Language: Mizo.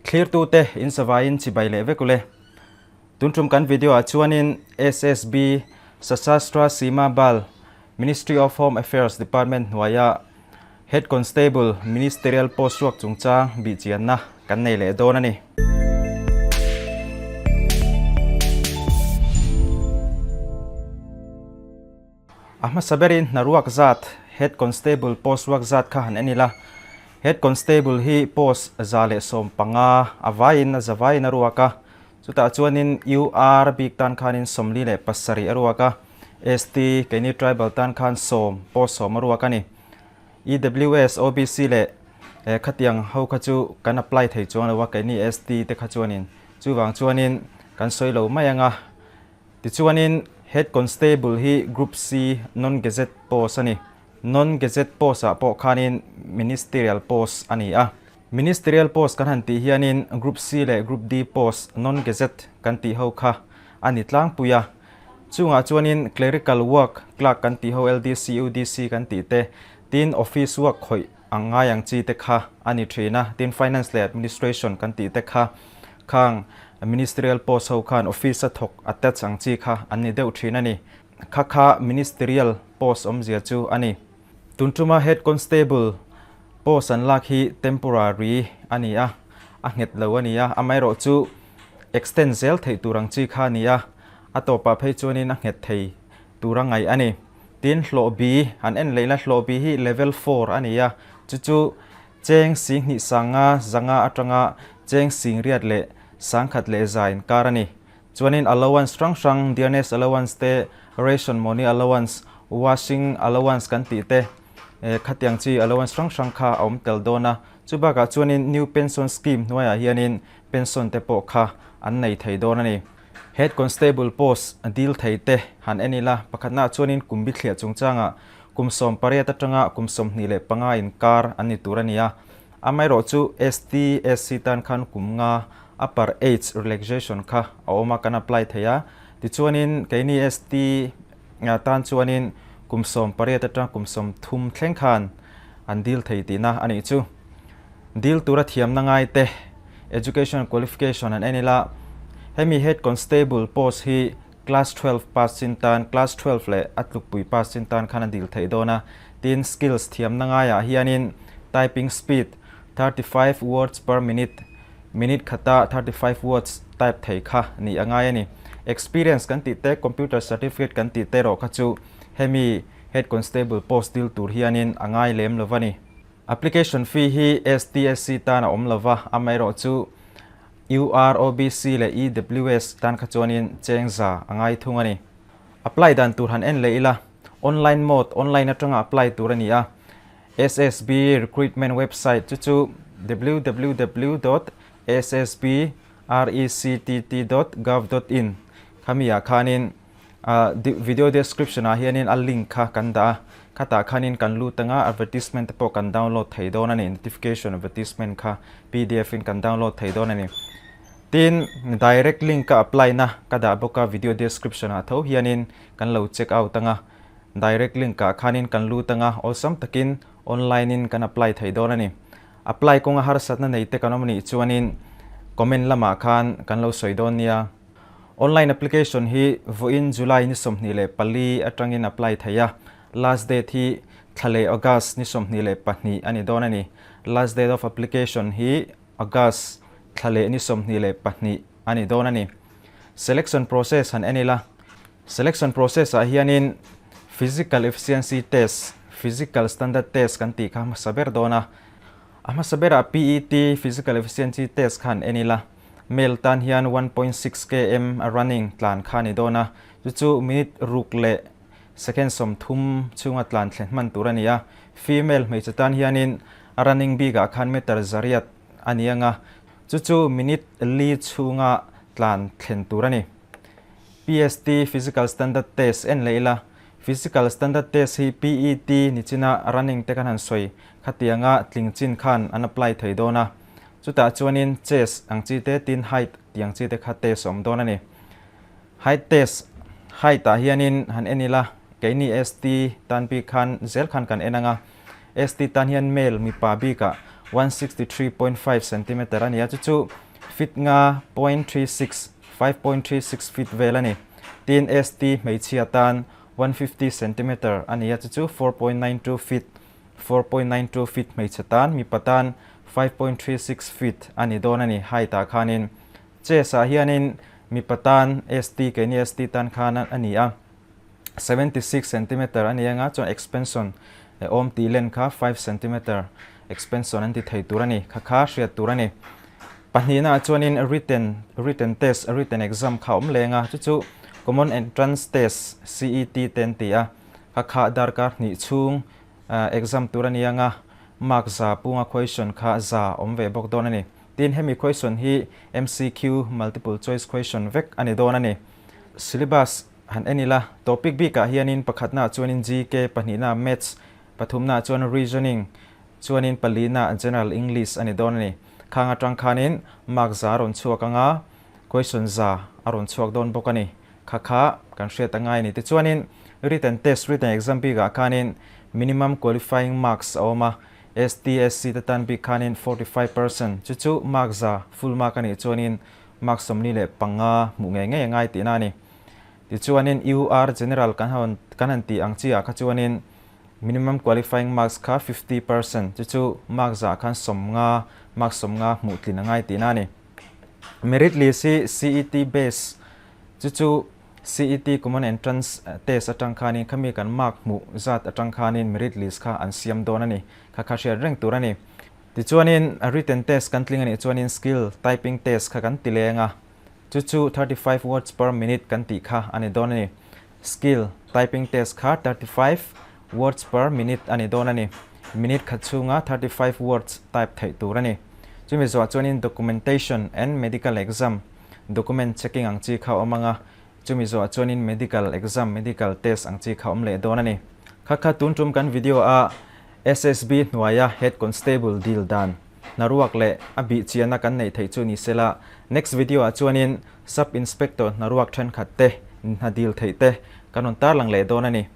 Thlirtute in savaiin chibai leh vek ule. Tun tum kan video ah chuanin SSB, Sashastra Seema Bal, Ministry of Home Affairs Department hnuaia Head Constable Ministerial Post ruak chungchang bihchianna kan nei leh dawn a ni. A hmasa berin hna ruak zat, Head Constable post ruak zat kha han en ila. Head Constable hi post 115 a vaiin a za vaiin a ruak a. Chutah chuanin UR bik tan khanin 47 a ruak a, ST, keini tribal tan khan sawm, post sawm a ruak a ni. EWS, OBC leh khatiang ho kha chu kan apply thei chuang lo a, keini ST te kha chuanin. Chuvang chuanin kan sawi lo mai ang a. Tichuanin Head Constable hi Group C Non-Gazette post a ni. Non-Gazette post ah pawh khanin Ministerial post a ni a. Ministerial post kan han tih hianin Group C leh Group D post Non-Gazette kan tih ho kha a ni tlangpui a. Chungah chuanin Clerical work, clerk kan tih ho LDC, UDC kan tih te, tin office work khawih ang ngai ang chi te kha a ni thin a, tin Finance leh Administration kan tih te kha khang Ministerial post ho khan office a thawk attach ang chi kha an ni deuh thin a ni. Kha kha Ministerial post awmzia chu a ni. Tun tuma Head Constable post an lak hi temporary a ni a, a nghet lo a ni a, amaherawhchu extend zel theih tur ang chi kha a ni a, a tawpah phei chuanin a nghet thei tur a ngaih a ni. Tin, hlawh bi an en leh ila, hlawh bi hi level four a ni a, chu chu cheng 20 sanga zanga atanga cheng 80 leh 1000 leh za inkar a ni. Chuanin allowance hrang hrang, dearness allowance te, ration money allowance, washing allowance kan tih te, khatiang chi allowance hrang hrang kha a awm tel dawn a. Chu bakah chuanin new pension scheme hnuaiah hianin pension te pawh kha an nei thei dawn a ni. Head Constable post dil thei te han en ila, pakhatnaah chuanin kum bithliah chungchangah kum 18 atanga kum 25 inkar an ni tur a ni a. Amaherawhchu ST, SC tan khan kum nga upper age relaxation kha a awm a, kan apply thei a. Tichuanin keini ST tan chuanin kum 18 atang kum 30 thleng khan an dil thei tihna a nih chu. Dil tura thiamna ngai te, education qualification an en ila, hemi Head Constable post hi Class 12 pass chin tan, Class 12 leh a tlukpui pass chin tan khan a dil theih dawn a. Tin, skills thiamna ngaiah hianin typing speed 35 words per minute, minute khata 35 words type thei kha nih a ngai a ni. Experience kan tih te, computer certificate kan tih te erawh kha chu hemi Head Constable post dil tur hianin a ngai lem lo va ni. Application fee hi STSC tan a awm lo va, amaherawhchu UR, OBC leh EWS tan kha chuanin cheng za a ngai thung a ni. Apply dan tur han en leh ila, online mode, online atanga apply tur a ni a, SSB recruitment website chu chu www dot ssbrectt dot gov dot in khami ah khanin Video description ah hianin a link kha kan dah a, khatah khanin kan lut anga advertisement te pawh kan download thei dawn a ni, notification advertisement kha pdf in kan download thei dawn a ni. Tin, direct link ka apply na ka dah bawk a video description ah tho hianin kan lo check out anga, direct link ah khanin kan lut anga awlsam takin online in kan apply thei dawn a ni. Apply kawnga harsatna nei te kan awm anih chuanin comment lamah khan kan lo sawi dawn nia. Online application hi vawiin July ni 24 atangin apply thei a, last date hi thla leh August ni 22 a ni dawn a ni. Last date of application hi August thla leh ni 22 a ni dawn a ni. Selection process han en ila, Selection process ah hianin Physical Efficiency Test, Physical Standard Test kan tih kha hmasa ber dawn a. A hmasa berah PET, Physical Efficiency Test kha han en ila. Male tan hian 1.6 km a running tlan kha a ni dawn a, chu chu minute ruk leh second 30 chhunga tlan thlen hman tur a ni a. Female hmeichhe tan hianin a running bikah khan meter zariat a ni ang a, chu chu minute li chhunga tlan thlen tur a ni. PST, Physical Standard Test, en leh ila, Physical Standard Test hi PET ni china running te kan han sawi khatianga tling chin khan an apply thei dawn a. Chutah chuanin chest ang chi te tin height tih ang chi te kha test a awm dawn a ni. Height test, Height ah hianin han en ila, keini ST tan bik khan zel khan kan en ang a. ST tan hian male mipa bikah 163.5 centimeter a ni a, chu chu feet nga 0.36, 5.36 feet vel a ni. Tin, ST hmeichhia tan 150 centimeter a ni a, chu chu 4.92 feet, 4.92 feet hmeichhe tan, mipa tan 5.36 feet a ni dawn a ni height ah khanin. Chest ah hianin mipa tan ST, keini ST tan khan a ni a. 76 centimeter a ni anga chuan expansion awm tih len kha 5 centimeter expansion an ti thei tur a ni kha kha hriat tur a ni. Pahnihna ah chuanin written written test written exam kha awm leng a chu chu common entrance test CET te an ti a kha kha darkar hnih chhung exam tur a ni anga mark za punga question kha za awm ve bawk dawn a ni. Tin hemi question hi MCQ multiple choice question vek a ni dawn a ni. Syllabus Han en ila, topic bikah hianin pakhatnaah chuanin GK, pahnihnaah Maths, pathumnaah chuan Reasoning, chuanin palinaah General English a ni dawn a ni. Khang atang khanin mark za a rawn chhuak anga, question za a rawn chhuak dawn bawk a ni. Kha kha kan hriat a ngai a ni. Tichuanin written test, written exam bikah khanin minimum qualifying marks a awm a, ST, SC te tan bik khanin 45%, chu chu mark za, full mark a nih chuanin mark 45 hmuh ngei ngei a ngai tihna a ni. Tichuanin UR General kan han kan han tih ang chiah kha chuanin minimum qualifying marks kha 50% chu chu mark zah khan 50 mark 50 hmuh tlin a ngai tihna a ni. Merit list hi CET base chu chu CET Common Entrance Test atang khanin khami kan mark hmuh zat atang khanin merit list kha an siam dawn a ni. Kha kha hriat reng tur a ni. Tichuanin written test kan tling a nih chuanin skill typing test kha kan ti leng a. Chu chu 35 words per minute kan tih kha a ni dawn a ni. Skill, typing test kha 35 words per minute a ni dawn a ni. Minute khat chhunga 35 words type theih tur a ni. Chumi zawh chuanin documentation and medical exam, document checking ang chi kha a awm ang a, chumi zawh chuanin medical exam, medical test ang chi kha a awm leh dawn a ni. Kha kha tun tum kan video a SSB hnuaia Head Constable dil dan. Hnaruak leh a bih chianna kan neih theih chu ni sela, next video ah chuanin Sub Inspector hnaruak thenkhat te, hna dil theih te kan rawn tarlang leh dawn a ni.